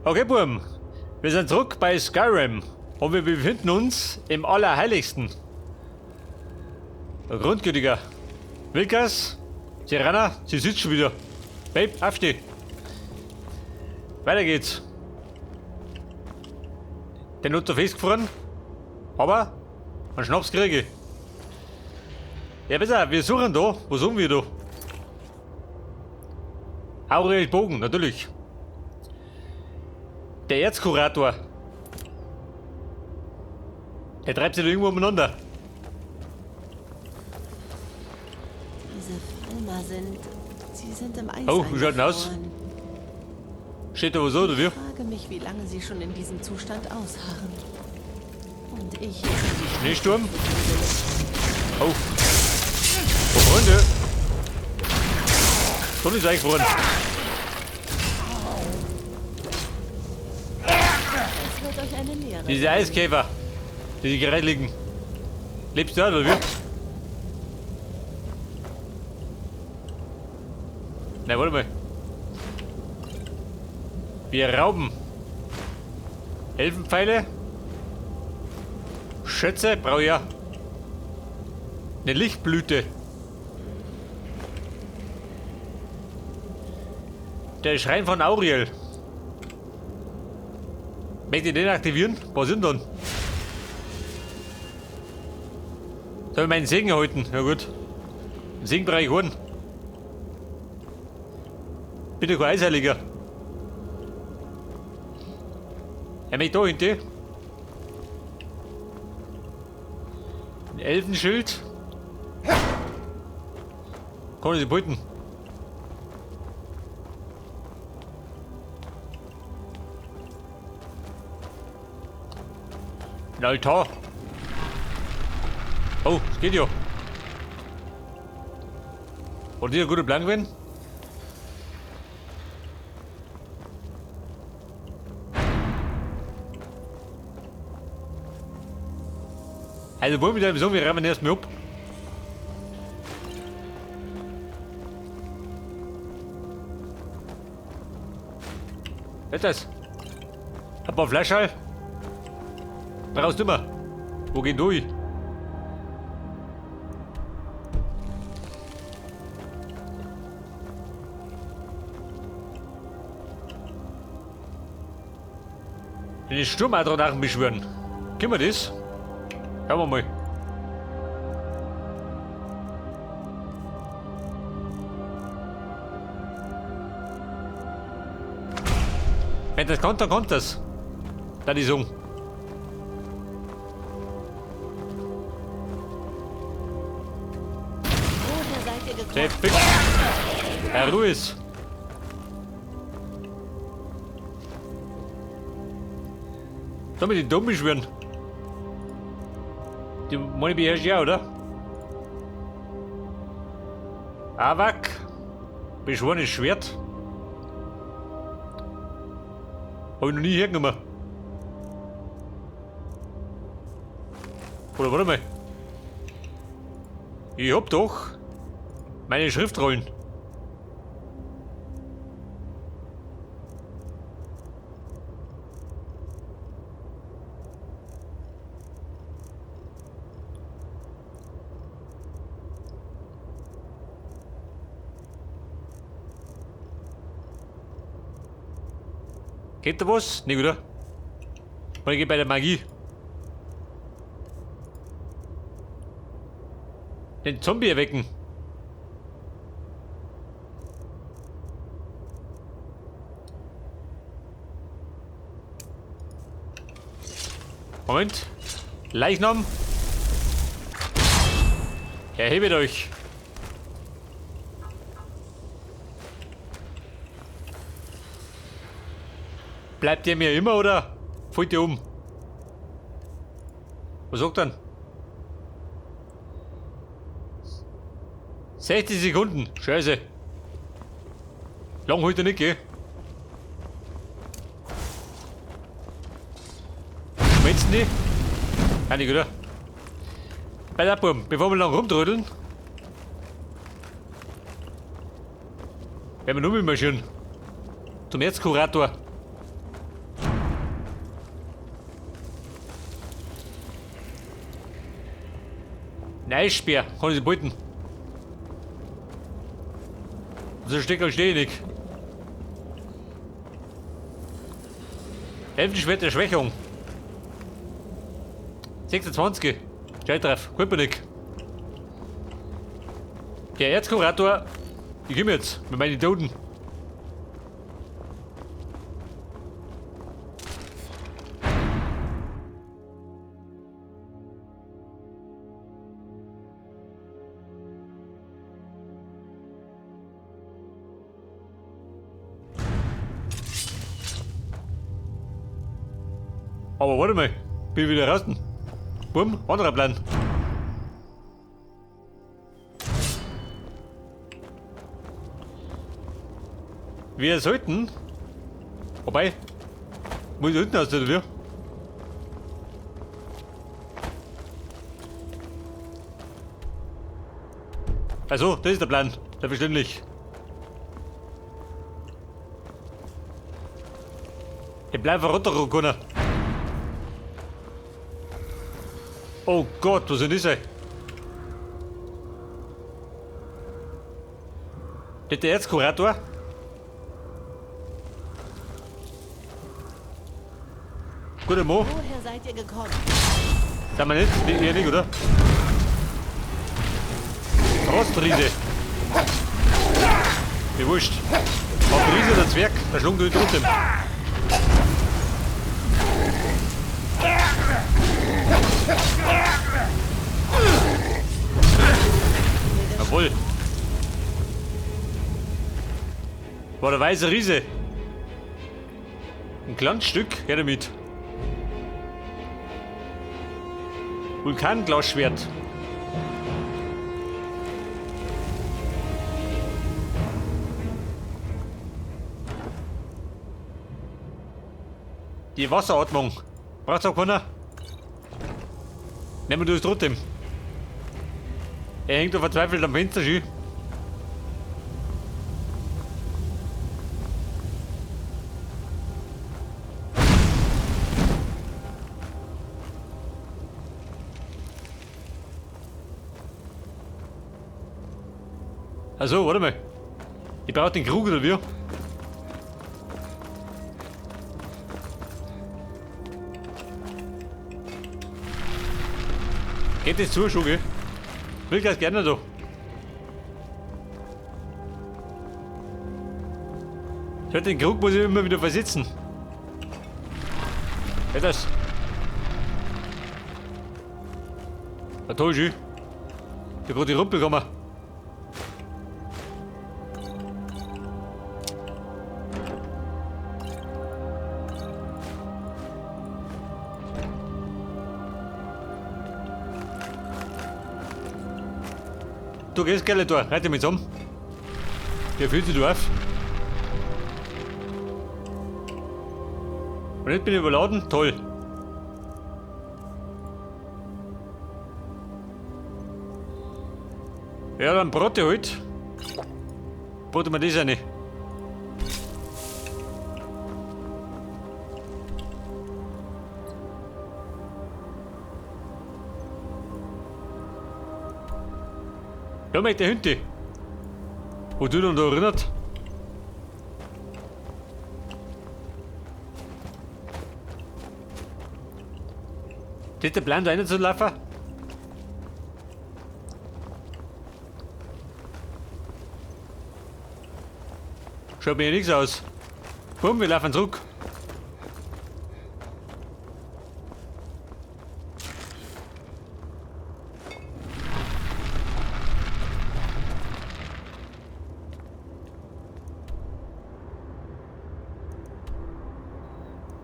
Okay, Burm. Wir sind zurück bei Skyrim und wir befinden uns im Allerheiligsten. Grundgütiger. Wilkas, Serana, sie sitzt schon wieder. Babe, aufsteh. Weiter geht's. Den hat er festgefahren, aber einen Schnaps kriege ich. Ja, besser, wir suchen da. Wo suchen wir da? Aurel Bogen, natürlich. Der Erzkurator. Der treibt sich da irgendwo umeinander. Diese Falmer sind. Sie sind im Eis Oh, wie schaut denn aus? eingefroren. Steht da was oder wie? Ich frage mich, wie lange sie schon in diesem Zustand ausharren. Und ich. Schneesturm? Oh. Oh, Freunde. Sonne ist eingefroren. Es wird euch eine Lehre. Diese Eiskäfer, die sich gerade liegen. Lebst du da, oder wie? Na, warte mal. Wir rauben. Elfenpfeile. Schätze, brauche ich ja. Eine Lichtblüte. Der Schrein von Auriel. Möchte ich den aktivieren? Was sind dann? Soll ich meinen Segen erhalten? Ja gut. Den Segen brauche ich keinen. Bitte kein Eisheiliger. Er möchte da hinten. Ein Elfenschild. Kann ich sie beuten? Ein Altar. Oh, es geht ja. War das ein guter Plan gewesen? Also wollen wir da so, wir rammen erstmal ab. Was ist das? Ein paar Flaschen. Brauchst du immer. Wo gehen durch? Den Sturmadronachen beschwören. Können wir das? Schauen wir mal. Wenn das kommt, dann kommt das. Da die Sung. Woher seid ihr gekommen? Der Fix. Herr Ruiz. Soll wir den Dom beschwören? Die meine beherrscht ja, oder? Awak. Beschworenes Schwert. Hab ich noch nie hergenommen. Oder warte mal. Ich hab doch meine Schriftrollen. Geht da was? Nee, oder? Oder geht bei der Magie? Den Zombie erwecken. Moment. Leichnam. Erhebet euch. Bleibt ihr mir immer oder fällt ihr um? Was sagt dann? 60 Sekunden. Scheiße. Lang heute nicht, gell? Schmelzen die? Kann ich, oder? Bei der Buben, bevor wir lang rumtrödeln, werden wir nur marschieren. Zum Erzkurator. Ein Eisspeer, kann ich beuten. So ein Steckerl stehe ich nicht. Elfenschwert der Schwächung. 26. Scheiß drauf, nicht. Der Erzkurator, ich komm jetzt mit meinen Toten. Aber warte mal, bin wieder raus. Bumm, anderer Plan. Wir sollten. Wobei, muss ich unten aus der Tür? Also, das ist der Plan. Selbstverständlich. Ich bleib runter können. Oh Gott, was ist denn das? Ey? Der Erzkurator? Guter Mo. Woher seid ihr gekommen? Sind wir nicht? Eher nicht, oder? Rostriese. Mir wurscht. Ob Riese oder Zwerg, da schlug du ihn trotzdem. Jawohl. War der weiße Riese. Ein kleines Stück, her damit. Vulkanglasschwert. Die Wasseratmung. Braucht's auch keiner? Nehmen wir das trotzdem. Er hängt da verzweifelt am Fenster schön. Also, warte mal. Ich brauche den Krug oder wie? Geht das zu, schon, gell? Will ganz gerne da. Ich den Krug muss ich immer wieder versetzen. Geht das? Na toll, schön. Ich hab gerade die Rumpel gekommen. Du gehst gerne da, reite mich zusammen. Der fühlt sich auf. Und jetzt bin ich überladen. Toll. Ja, dann Brote halt. Brote mir das eine. Ja, mit der Hünte. Wo du dann da erinnert? Das ist der Plan, da reinzulaufen? Schaut mir ja nichts aus. Komm, wir laufen zurück.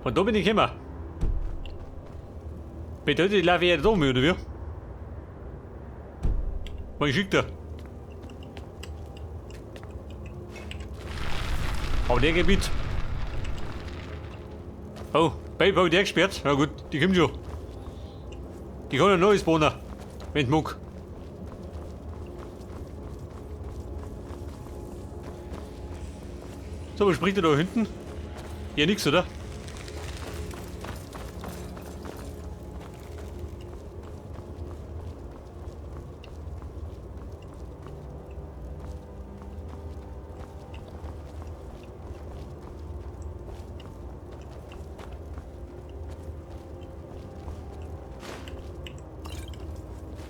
Von da bin ich gekommen. Bedeutet, ich laufe eher da um, oder wie? Was schickt er? Aber der geht mit. Oh, Babe hab ich der gesperrt. Na gut, die kommt schon. Die kann ja neues spawnen. Wenn mag. So, was spricht er da hinten? Ja, nix, oder?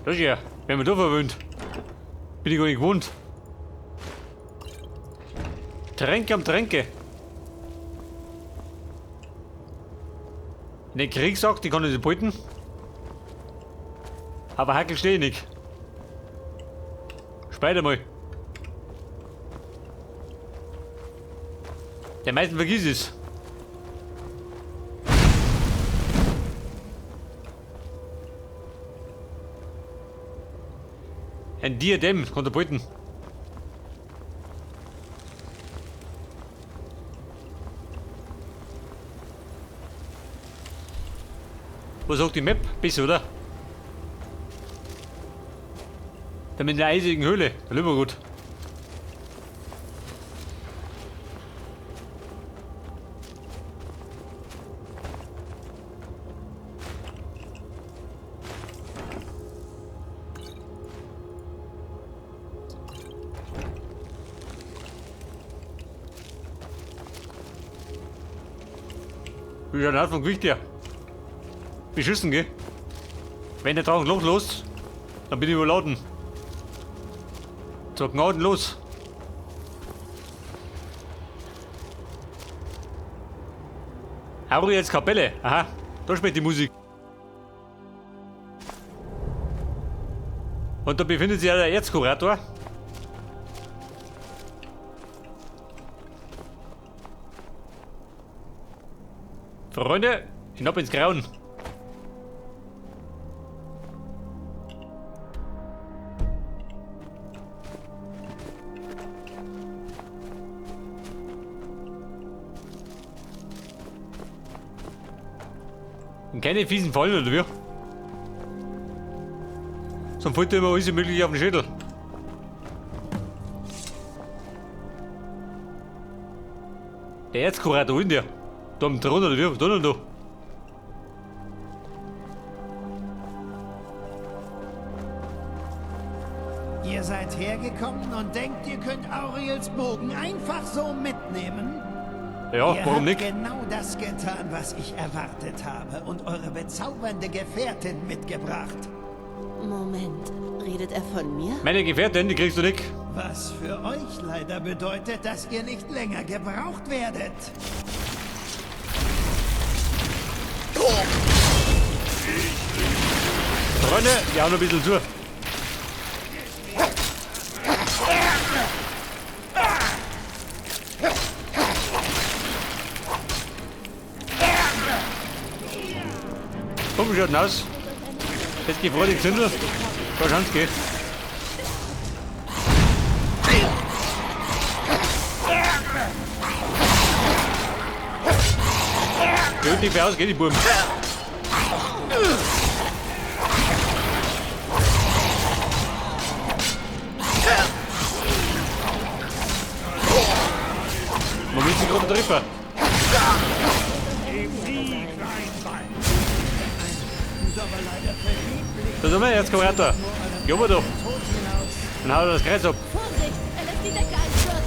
Das ist ja, wenn man da verwöhnt. Bin ich gar nicht gewohnt. Tränke am Tränke. In den Kriegssack, die kann ich nicht behalten. Aber Hackel stehe ich nicht. Speide mal. Der meisten vergiss es. Ein Diadem kann der behalten. Was sagt die Map? Besser, oder? Da mit der eisigen Höhle. Da liegen wir gut. Wie schaut das vom Gewicht her? Beschissen, gell? Wenn der Drachen Loch los, dann bin ich überladen. Zur Gnaden los. Auriels Kapelle. Aha, da spielt die Musik. Und da befindet sich ja der Erzkurator. Freunde, hinab ins Grauen. Und keine fiesen Fallen, oder wie? Sonst fällt immer alles mögliche auf den Schädel. Der Erzkurator in dir. Da am Thron oder wie? Da und da. Ihr seid hergekommen und denkt, ihr könnt Auriels Bogen einfach so mitnehmen? Ja, ihr warum habt nicht? genau das getan, was ich erwartet habe und eure bezaubernde Gefährtin mitgebracht. Moment, redet er von mir? Meine Gefährtin, die kriegst du nicht. Was für euch leider bedeutet, dass ihr nicht länger gebraucht werdet. Freunde, wir hauen noch ein bisschen zu. Komm, wie schaut denn aus? Jetzt geht freudig Zündel. Da schaut's geht. Geht nicht mehr aus, geht die Buben. Man will sich gerade treffen. Da sind wir jetzt, komm weiter. Geh aber doch. Dann haut er das Kreuz ab. Vorsicht, er lässt die Decke einstürzen.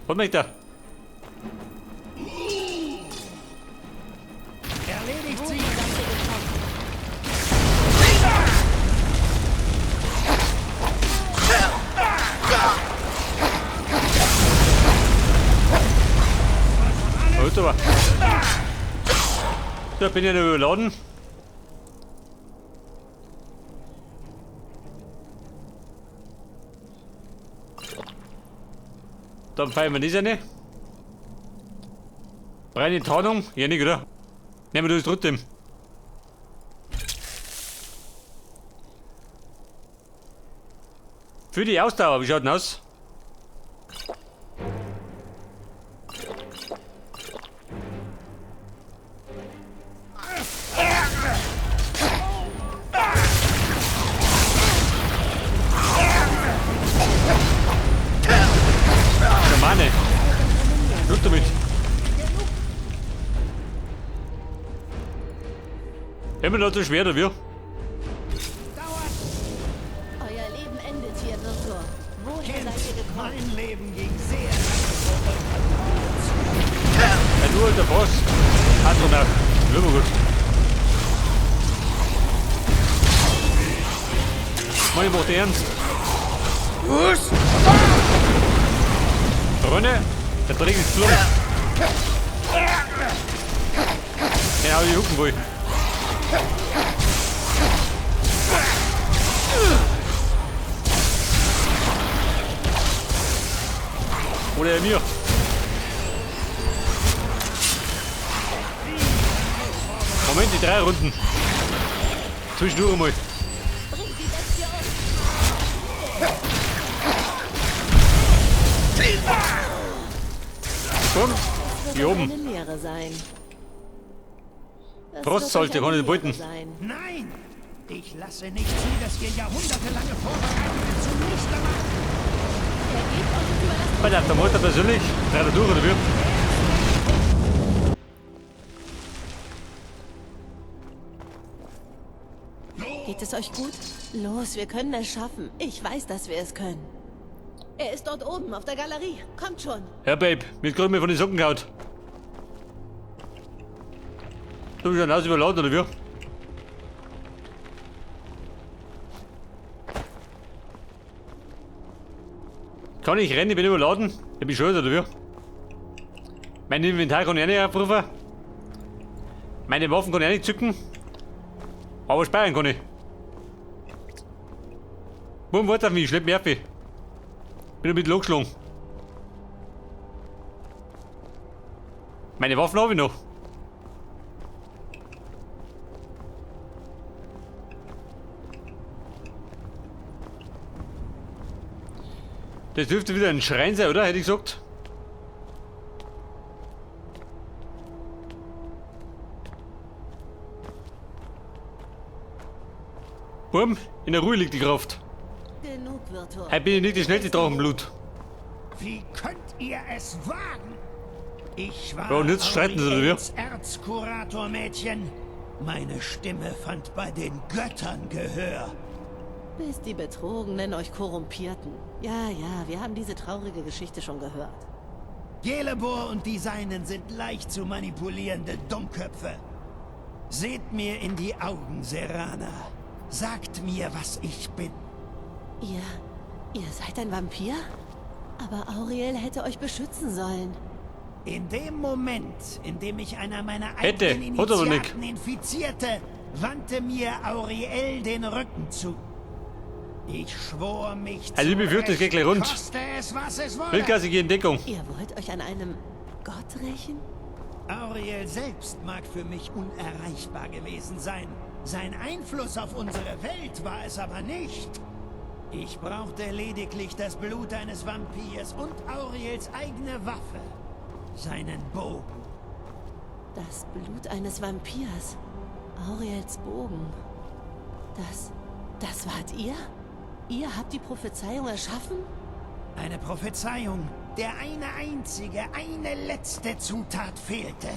Was möchte er? Erledigt sie! Gut, aber. Da bin ich noch überladen. Dann feiern wir das eine. Reine Tarnung? Ja, nicht, oder? Nehmen wir das trotzdem. Für die Ausdauer, wie schaut denn aus? Schamane. Schluss damit. Immer noch zu schwer, oder wie? Euer Leben endet hier, Doktor. Woher Kind, seid ihr gekommen? mein Leben ging sehr lange vor eurer Geburt. Ja, du alter Boss. Atronach. Immer gut. Mann, ich mach dich ernst. Freunde, der Dreck ist geflogen. Den hau ich hucken wohl. Oder er mir. Moment, die 3 Runden. Zwischendurch mal. Komm, hier oben. Frost sollte kann ich beuten. Nein! Ich lasse nicht zu, dass ihr jahrhundertelange Vorbereitungen zunichte macht. Bei der Mutter persönlich, drei da durch oder wie? Geht es euch gut? Los, wir können es schaffen. Ich weiß, dass wir es können. Er ist dort oben auf der Galerie. Kommt schon. Ja, Babe, mir ist gerade mal von den Socken gehauen. Du bist ja nass überladen, oder wie? Kann ich rennen? Ich bin überladen. Ich bin schuld, oder wie? Mein Inventar kann ich auch nicht abrufen. Meine Waffen kann ich auch nicht zücken. Aber speichern kann ich. Bumm, warte auf mich, ich schlepp mich auf. Bin ein bisschen angeschlagen. Meine Waffen habe ich noch. Das dürfte wieder ein Schrein sein, oder? Hätte ich gesagt. Bumm, in der Ruhe liegt die Kraft. Genug, Virtur. Heute bin ich nicht die schnellste Drachenblut. Wie könnt ihr es wagen? Ich war Ja, und jetzt streiten sie, oder wie? Erzkurator, Mädchen. Meine Stimme fand bei den Göttern Gehör. Bis die Betrogenen euch korrumpierten. Ja, ja, wir haben diese traurige Geschichte schon gehört. Gelebor und die Seinen sind leicht zu manipulierende Dummköpfe. Seht mir in die Augen, Serana. Sagt mir, was ich bin. Ihr seid ein Vampir? Aber Auriel hätte euch beschützen sollen. In dem Moment, in dem ich einer meiner Hätte, eigenen hat aber nicht. Initiaten infizierte, wandte mir Auriel den Rücken zu. Ich schwor mich Also, ich befürchte, es geht gleich rund. Koste es, was es wolle. Wildgasse, ich gehe in Deckung. Ihr wollt euch an einem Gott rächen? Auriel selbst mag für mich unerreichbar gewesen sein. Sein Einfluss auf unsere Welt war es aber nicht. Ich brauchte lediglich das Blut eines Vampirs und Auriels eigene Waffe. Seinen Bogen. Das Blut eines Vampirs. Auriels Bogen. Das wart ihr? Ihr habt die Prophezeiung erschaffen? Eine Prophezeiung, der eine einzige, eine letzte Zutat fehlte.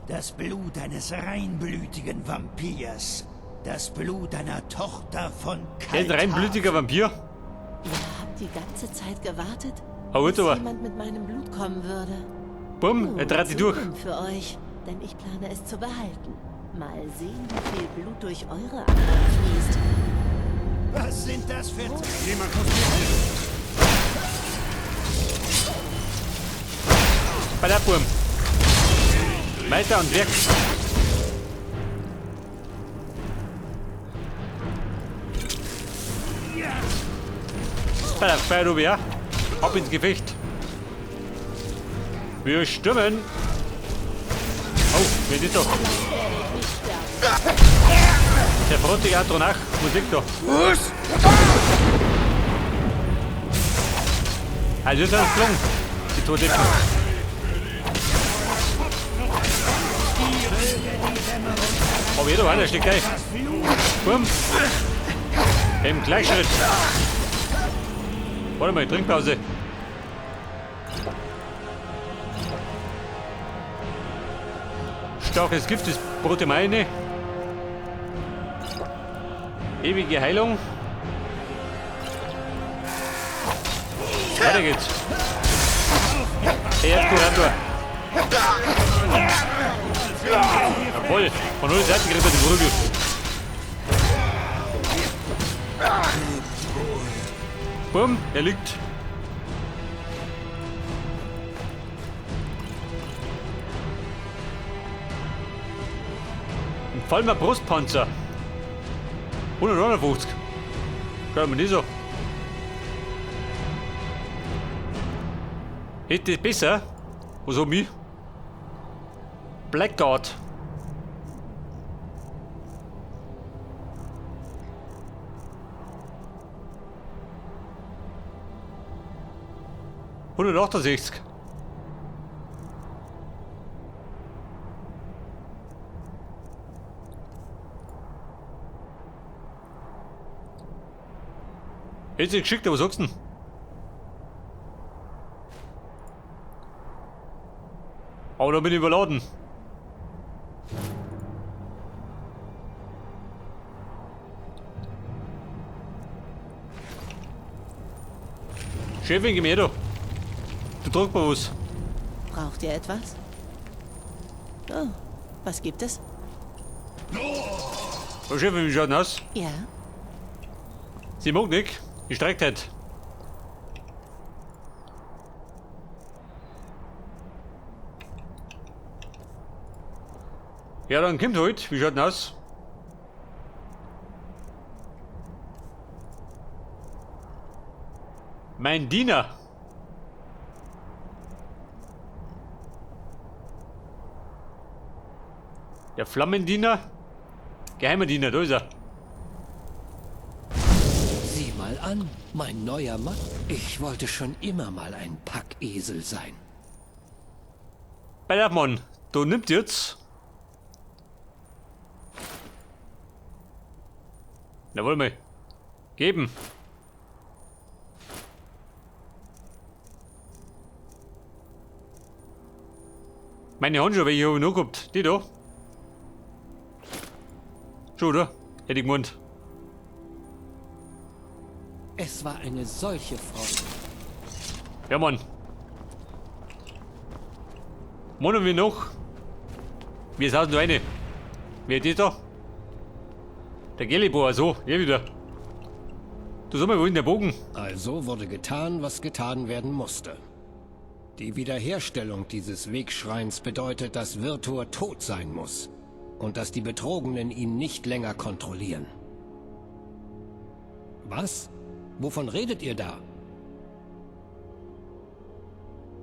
Das Blut eines reinblütigen Vampirs. Das Blut einer Tochter von Der ist ein reinblütiger Vampir. Ihr habt die ganze Zeit gewartet, bis jemand mit meinem Blut kommen würde. Bumm, er dreht sich durch. Für euch, denn ich plane es zu behalten. Mal sehen, wie viel Blut durch eure Adern fließt. Was sind das für... Jemand muss mir helfen. Bei der Burm. Weiter und weg. Bei der Feuerruhe, ja. Ab ins Gefecht. Wir stürmen. Oh, wer ist doch? Der frottige Atronach, Musik da. Also ist er geflogen. Die zwei Deppen. Aber jeder einer schlägt gleich. Bumm. Im Gleichschritt. Warte mal, Trinkpause. Starkes Gift ist Proteine. Ewige Heilung. Weiter geht's. Hey, Erzkurator. Jawohl, von allen Seiten kriegt er die Prügel. Bumm, er liegt. Ein Vollmer Brustpanzer. 159. Schau mal nicht so. Hätte ich besser. Was hab ich? Blackguard. ...168. Hätte ich geschickt, aber was sagst du denn? Aber da bin ich überladen. Chefin, geh mir da. Du trag mal was. Braucht ihr etwas? Oh, was gibt es? Oh, Chefin, wie schaut denn aus? Ja. Sie mag nicht. Die streikt halt. Ja, dann kommt halt. Wie schaut denn aus? Mein Diener. Der Flammendiener. Geheimer Diener, da ist er. Sieh mal an, mein neuer Mann. Ich wollte schon immer mal ein Packesel sein. Bei der Mann, du nimmt jetzt. Na wollen wir. Geben. Meine Handschuhe, welche habe ich noch gehabt? Die da. Schon, oder? Hätte ich gemeint. Es war eine solche Freude. Ja, Mann. Mann, und wir noch? Wir saßen nur eine. Wer ist die da? Der Gelibor, so, hier wieder. Du sag mal, wo ist denn der Bogen? Also wurde getan, was getan werden musste. Die Wiederherstellung dieses Wegschreins bedeutet, dass Virtur tot sein muss. Und dass die Betrogenen ihn nicht länger kontrollieren. Was? Wovon redet ihr da?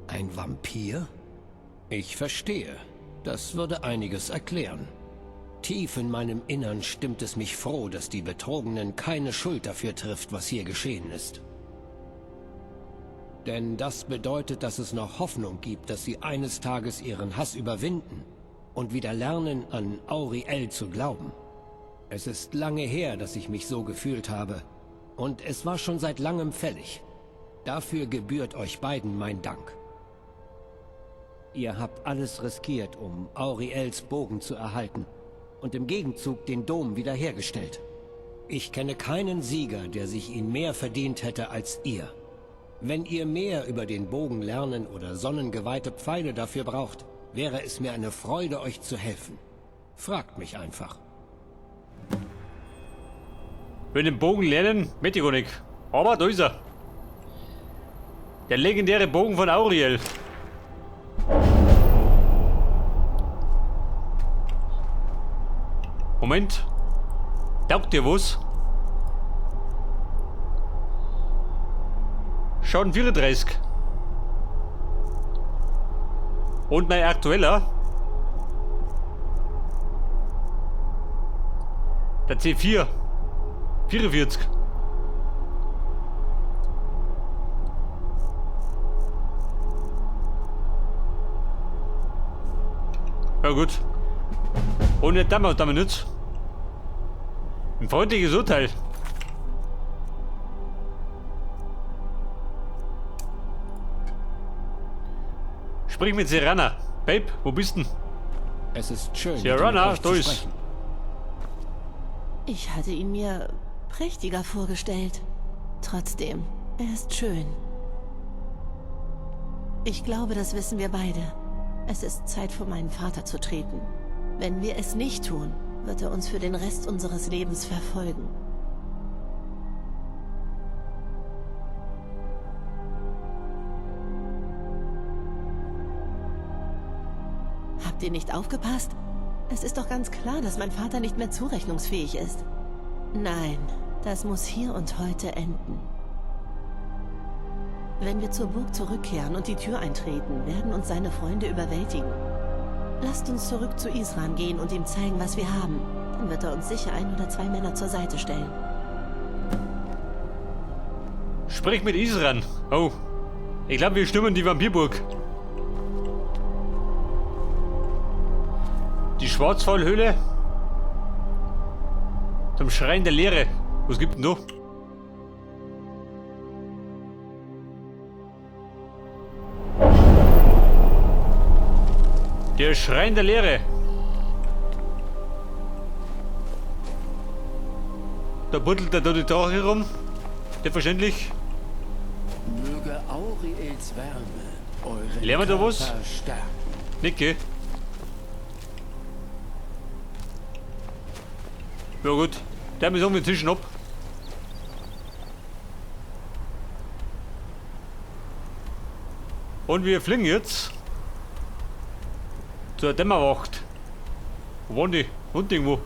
Ein Vampir? Ich verstehe. Das würde einiges erklären. Tief in meinem Innern stimmt es mich froh, dass die Betrogenen keine Schuld dafür trifft, was hier geschehen ist. Denn das bedeutet, dass es noch Hoffnung gibt, dass sie eines Tages ihren Hass überwinden und wieder lernen, an Auriel zu glauben. Es ist lange her, dass ich mich so gefühlt habe. Und es war schon seit langem fällig. Dafür gebührt euch beiden mein Dank. Ihr habt alles riskiert, um Auriels Bogen zu erhalten und im Gegenzug den Dom wiederhergestellt. Ich kenne keinen Sieger, der sich ihn mehr verdient hätte als ihr. Wenn ihr mehr über den Bogen lernen oder sonnengeweihte Pfeile dafür braucht, wäre es mir eine Freude, euch zu helfen. Fragt mich einfach. Wenn den Bogen lernen, möchte ich gar nicht. Aber da ist er. Der legendäre Bogen von Auriel. Moment. Taugt dir was? Schaden 34. Und mein aktueller. Der C4. 44. Ja gut. Und nicht damit, damit nicht. Ein freundliches Urteil. Sprich mit Serana. Babe, wo bist denn? Es ist schön, Serana, mit euch da zu ist. sprechen. Ich hatte ihn mir prächtiger vorgestellt. Trotzdem, er ist schön. Ich glaube, das wissen wir beide. Es ist Zeit, vor meinen Vater zu treten. Wenn wir es nicht tun, wird er uns für den Rest unseres Lebens verfolgen. Habt ihr nicht aufgepasst? Es ist doch ganz klar, dass mein Vater nicht mehr zurechnungsfähig ist. Nein, das muss hier und heute enden. Wenn wir zur Burg zurückkehren und die Tür eintreten, werden uns seine Freunde überwältigen. Lasst uns zurück zu Isran gehen und ihm zeigen, was wir haben. Dann wird er uns sicher 1 oder 2 Männer zur Seite stellen. Sprich mit Isran. Oh. Ich glaube, wir stürmen die Vampirburg. Die Schwarzfallhöhle. Zum Schrein der Leere. Was gibt denn da? Der Schrein der Leere. Da buddelt er da die Drache rum. Selbstverständlich. Möge Auriels Wärme euren Lernen wir da was? Körper stärken. Nicht, gell? Ja gut, der müssen wir inzwischen ab. Und wir fliegen jetzt zur Dämmerwacht. Wo waren die? Unten irgendwo.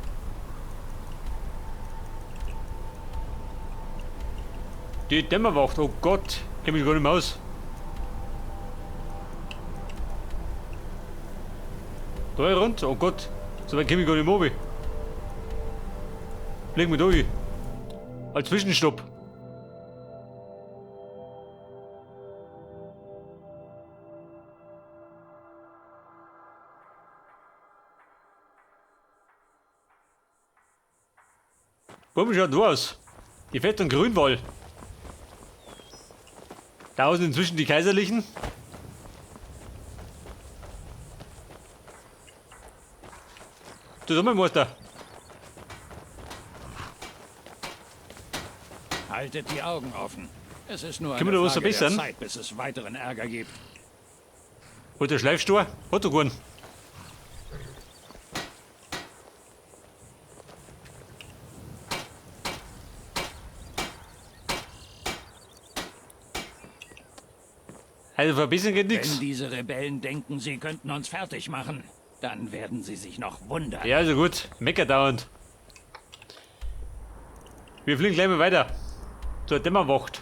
Die Dämmerwacht, oh Gott, kenn mich gar nicht mehr aus. Da runter, oh Gott, so weit komm ich gar nicht mehr runter. Fliegen wir durch. Als Zwischenstopp. Warum schaut du aus? Die Festung Grünwall. Da sind inzwischen die Kaiserlichen. Du Sommermeister. Haltet die Augen offen. Es ist nur Können eine wir da was Frage der verbessern? Zeit, bis es weiteren Ärger gibt. Hat der Schleifstor? Hat er keinen. Also verbessern geht nix. Wenn diese Rebellen denken, sie könnten uns fertig machen, dann werden sie sich noch wundern. Ja, also gut. Mecker dauernd. Wir fliegen gleich mal weiter. Zur Dämmerwacht.